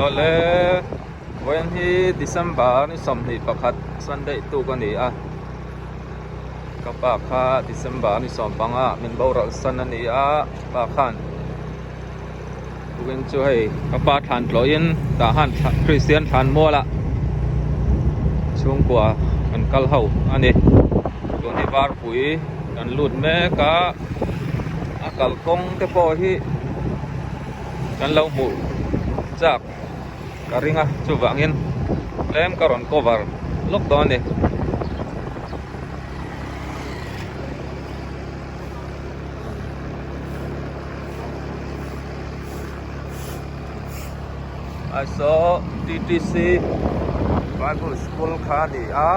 Awle vawiin hi December ni 21 Sunday tuk a ni a ka pa kha December ni 15 ah min boral san a ni a pa khan tukin chu hei ka pa thlan tlawhin tah han Kristian thlan mual ah chhungkua an kal ho a ni tun hi varpui kan lut mek a a kalkawng te pawh hi kan lo hmuh chak ka ring a chuvangin tlem ka rawn cover lawk dawn a ni. I saw TTC Bible School kha a ni a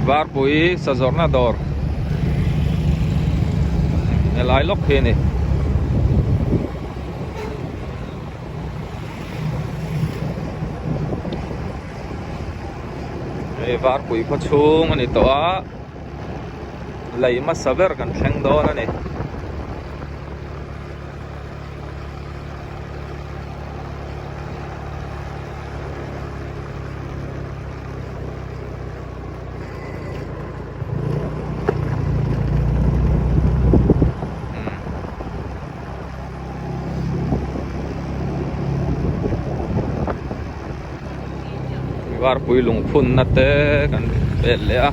Varpui sazawrhna dawr helai lawk hi a ni. Hei varpui khaw chhung a ni tawh a lei hmasa ber kan thleng dawn a ni. Varpui lungphunna te kan pel leh a.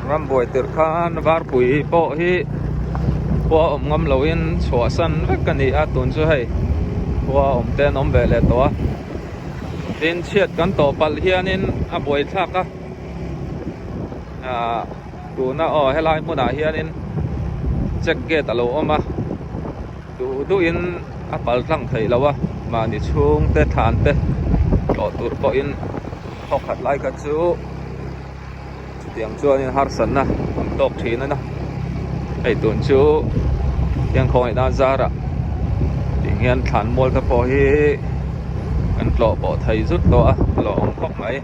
Rambuai tirh khan varpui pawh hi khua awm ngam loin chhuahsan vek a ni a tun chu hei khua awm te an awm ve leh tawh a tin chhiat kan tawh palh hianin a buai thlak a ahh tuna aw helai hmunah hianin check gate a lo awm a. Duh duhin a pal tlang theih lo a, mahni chhungte thlan te tlawh tur pawhin khaw khat lai kha chu chutiang chuanin harsatna an tawk thin a na. Hei tun chu hian khawngaih nan zarah tih hian thlan mual te pawh hi kan tlawh pawh thei zut tawh a, hlawh awm khawp mai.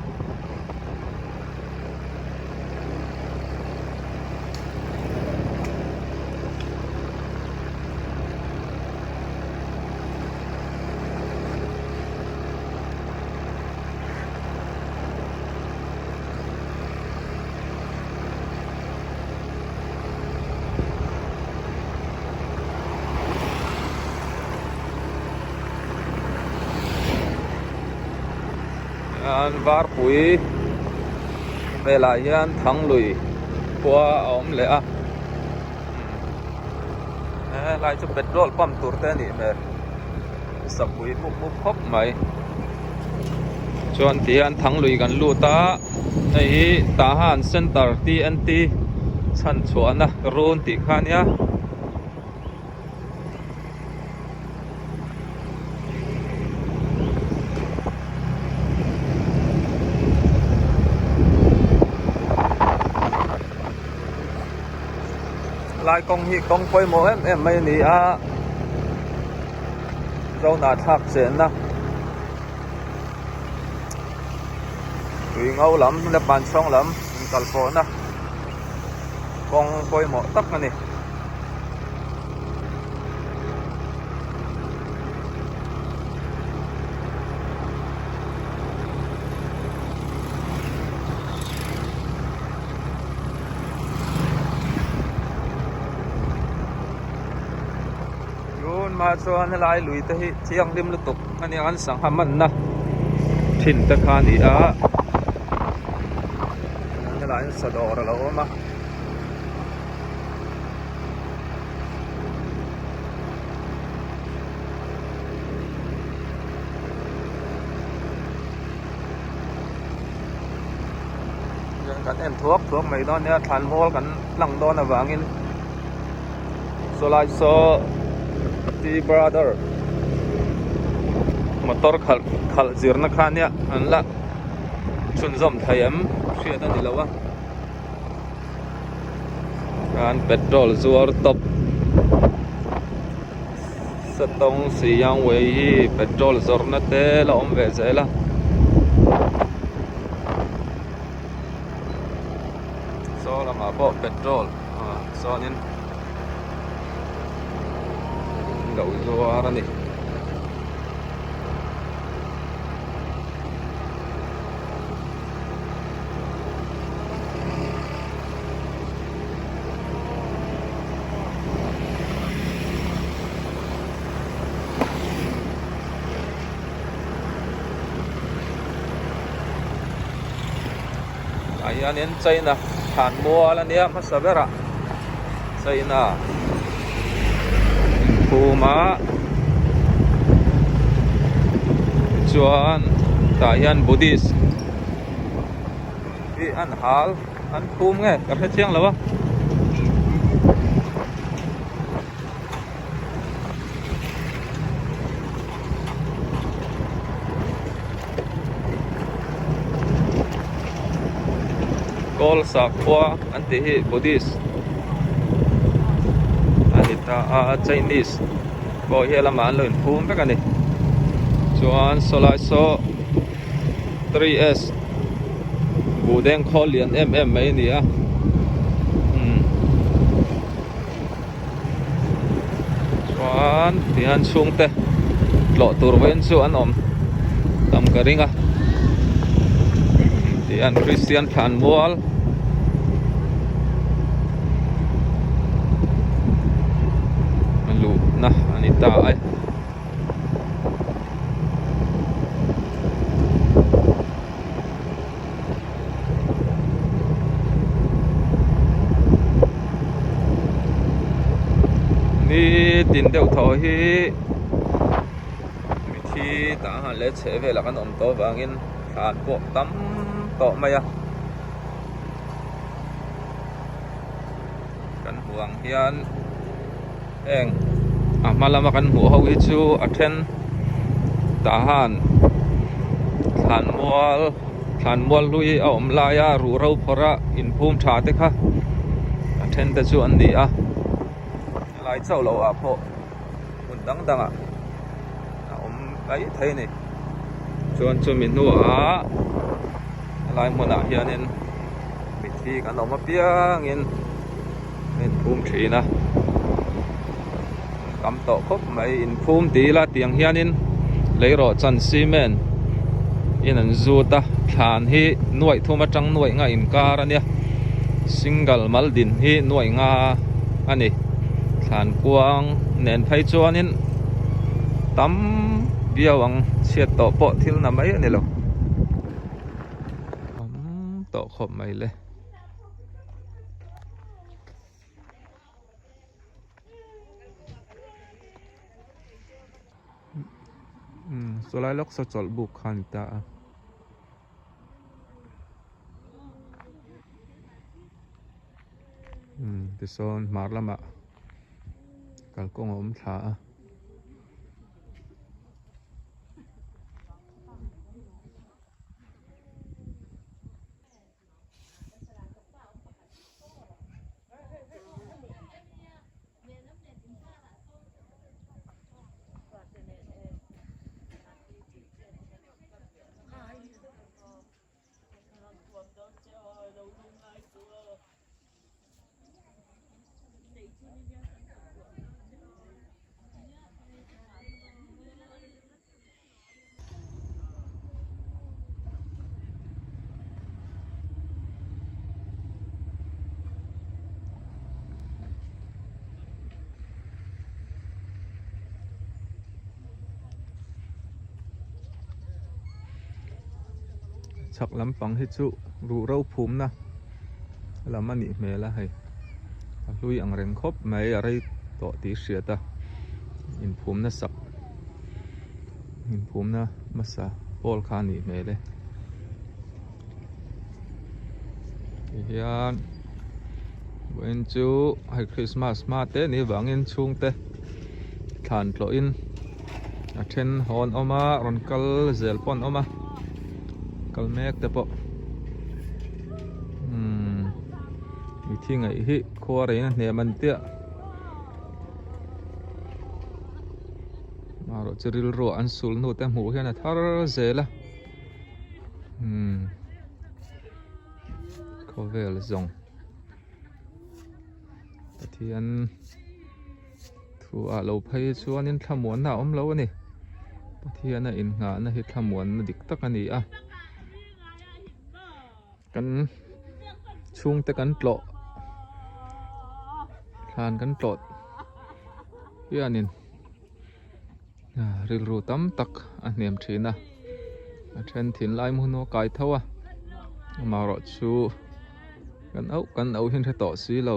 An varpui velah hian thanglui khua a awm leh a helai chu petrol pump tur te a nih hmel sapui mup mup khawp mai chuan ti hian thanglui kan lut a hei hi Tahan center T N T chhan chhuahna run tih kha a nia. Lai kawng hi kawng pawimawh em em mai a ni a zona thlak chenna tui ngo lam leh banchhawng lam inkal pawhna kawng pawimawh tak a ni. Tun hma chuan helai lui te hi thianghlim lutuk a nia an sangha manna thin te kha a ni a helai hian sa dawr a lo awm a. Kan en thuak thuak mai dawn nia thlan mual kan tlang dawn avangin sawlai saw T brother motor khalh khalh zirna kha nia an la chhunzawm thei em hriat a ni lo a. An petrol zuar tawp. Satawng Siyang Wei hi petrol zawrhna te la awm ve zel a. Saw lamah pawh petrol ah sawnin an lo zuar a ni. Tah hianin China thlan mual a nia hmasa berah China inphum a tichuan tah hian Buddhist hi an hal an phum nge ka hre chiang lo a. Kawl sakhua an tih hi Buddhist a ni ta a Chinese pawh hi lamah an lo inphum vek a ni chuan sawlai saw 3S buhdeng khawl lian em em mai a ni a umm. Chuan tihian chhungte tlawh tur vawiin chu an awm tam ka ring a tihian Kristian thlan mual luhna a ni ta a. Nitin deuh thaw hi mithi tah han leh chheh velah kan awm tawh avangin thlan pawh tam tawh mai a kan hmuh ang hian heng a hma lama kan hmuh ho hi chu a then tah han thlan mual thlan mual hlui a awm lai a ruh ro phawrh a inphum tha te kha a then te chu an ni a helai chauh loh ah pawh hmun dang dang ah a awm mai thei a ni chuan chumi hnuah helai hmunah hianin mithi kan awm apiangin a inphum thin a tam tawh khawp mai inphum ti ila tiang hianin lei rawh chan cement in an zut a thlan hi nuaih thum atang nuaih nga inkar a nia single mal din hi nuaih nga a ni thlan kuang nen phei chuanin tam viau ang chhiat tawh pawh thil na mai a ni lo tam tawh khawp mai le. Saw lai lawk saw chawlh buk kha a ni ta a. Tisawn hmar lamah kalkawng a awm thla a. Chhak lampang hi chu ruh ro phumna lam a nih hmel a hei a hlui ang reng khawp mai a rei tawh tih hriat a inphumna sak. Inphumna hmasa pawl kha a nih hmel e. Tihian vawiin chu hei Christmas hma te ni vangin chhungte thlan tlawhin a then haw an awm a rawn kal zel pawh an awm a kal mek te pawh umm mithi ngaih hi khua reiin a hnem an tia. Amaherawh chu rilruah an sul hnu te hmuh hian a thar zel a umm khawvel zawng Pathian thu ah lo phei chuanin thlamuanna a awm lo a ni Pathiana innghahna hi thlamuanna dik tak a ni a kan chhungte kan tlawh thlan kan tlawh hianin rilru tam tak a hnem thin a a then thinlai hmun a kai tho a amaherawh chu kan auh kan auh hi an hre tawh si lo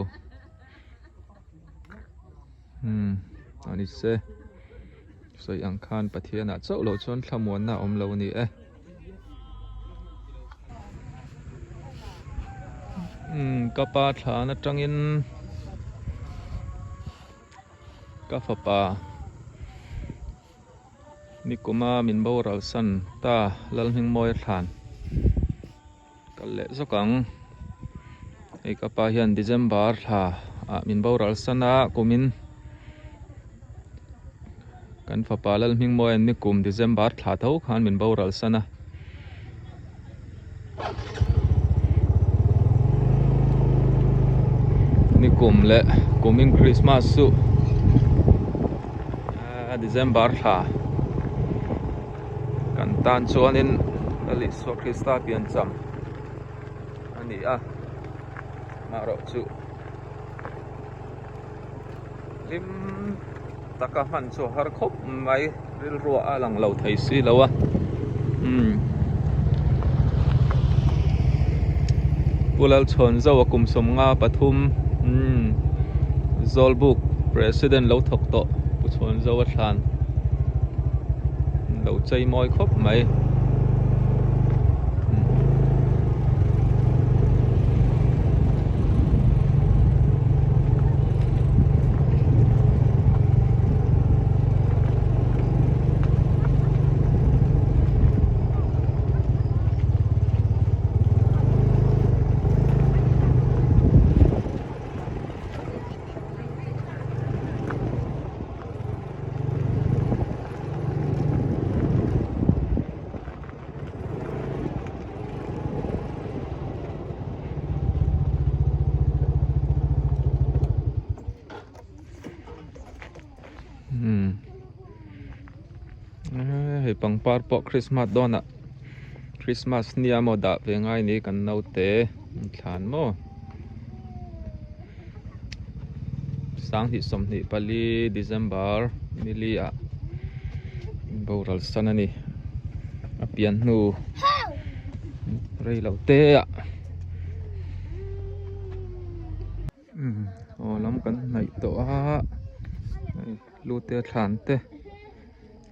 umm a ni se sawi ang khan Pathian ah chauh loh chuan thlamuanna a awm lo a ni e. Umm ka pa thlan atangin ka fapa nikuma min boral san ta Lalhmingmawia thlan kal leh zawk ang hei ka pa hian December thla ah min boral san a kumin kan fapa Lalhmingmawia nikum December thla tho khan min boral san a. Nikum leh kumin Christmas chu December thla kan tan chuanin Lal Isua Krista piancham a ni a amaherawh chu hlim taka hman chu a har khawp mai rilruah a lang lo thei si lo a umm Pu Lalchhawnzo a kum sawmnga pathum umm Zawlbuk president lo thawk tawh Pu Chhawnzo a thlan lo chei mawi khawp mai. Hei pangpar pawh Christmas dawnah Christmas nia maw dah ve ngai ni kan naute an thlan maw sanghnih 24 December nili ah boral san a ni a pian hnu rei lo te ah aw lam kan hnaih tawh a hei lute thlan te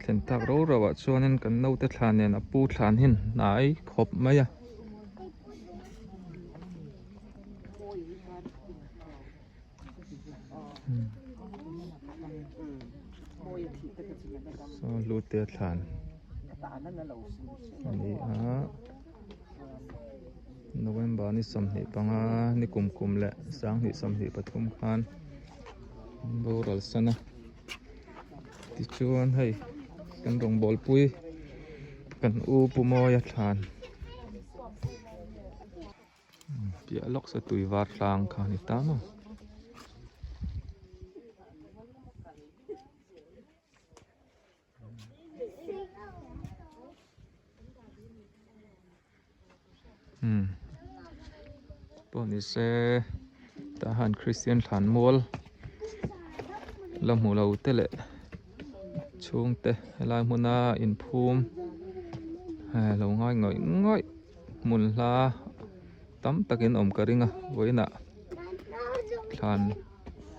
thlen tak ro ro ah chuanin kan naute thlan nen a pu thlan hi an hnai khawp mai a. Saw hlute thlan a ni a November ni 25 ni kum kum leh 2023 khan an boral san a tichuan hei kan rawngbawl pui kan u Pu Mawia thlan. Piah lawk sa tui var tlang kha a ni ta maw. Hmm. Pawh ni se tah han Christian thlan mual la hmu lo te leh chhungte helai hmuna inphum lo ngai ngawih ngawih. Hmun hla tam takin awm ka ring a vawiinah thlan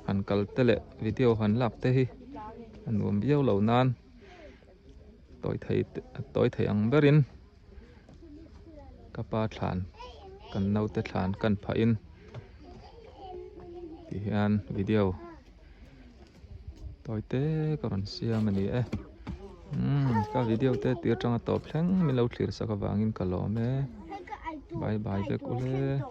han kal te leh video han lak te hi a nuam viau lo nan tawi thei tawi thei ang berin ka pa thlan kan naute thlan kan phahin ti hian video. Tawi te ka rawn siam a ni e umm ka video te tir atanga tawp thleng min lo thlir sak avangin ka lawm e bye bye vek ule.